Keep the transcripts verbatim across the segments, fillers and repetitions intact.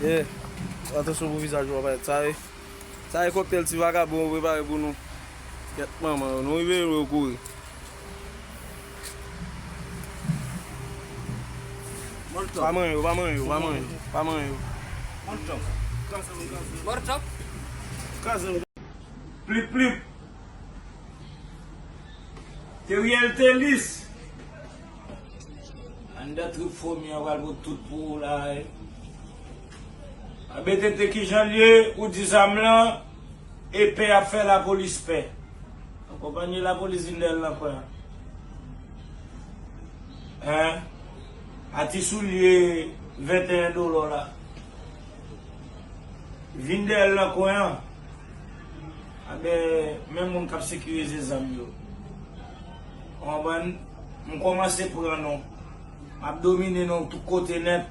Yeah. Atansyon pou vizaj ou, papa. Sa e, sa e koktèl ti vagabon yo prepare pou nou. Kèt manman yo, nou rive yo kouri. Pa manyen yo, pa manyen yo, pa manyen yo, pa manyen yo. Plip, plip. Teriel Telis. Anndan trip fomi an pral bout tout pou ou la, wi. A B T T kijan l ye, ou di zam lan, e pè ap fè lapolis pè. Akonpanye lapolis vin dèyè l nan kwen an. Hein? A ti soulye venteyen dola la. Vin dèyè l nan kwen an. Aben, men moun k ap sekirize zam yo. Ou konprann? M kòmanse pran nou. M ap domine nou tout kote nèt.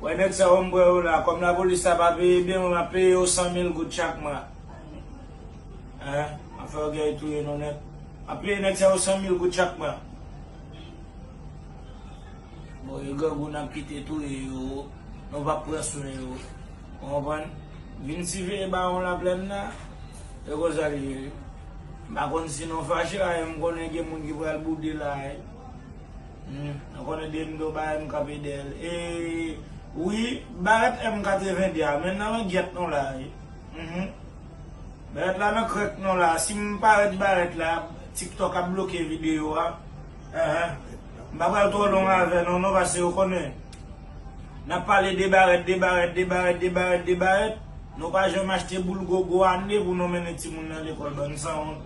Wè nèg sa yo m pran yo la. Kòm lapolis la pa peye byen, mwen m ap peye yo san mil goud chak mwa. Hein? M ap fè yo genyen touye nou nèt. M ap peye nèg sa yo san mil goud chak mwa. Bon, e grangou n ap kite touye yo, nou p ap pran swen yo. Ou konprann? Vin siveye bawon Laplèn nan, e konsa l ye, wi. M pa konn si nou fache la, e m konnen gen moun ki pral boude la, e. Hmm, nou konnen de m do bagay m kanpe dèyè l. E, wi, barèt M katreven de a, men nan langyèt nou la, e. Mhm. Barèt la nan krèk nou la. Si m parèt barèt la, TikTok ap bloke videyo a. Enhen. M pa pral twò long avè nou, non, paske yo konnen. N ap pale de barèt, de barèt, de barèt, de barèt, de barèt. Nou pa janm achte boul gogo ane pou nou mennen timoun nan lekòl, bann sanwont.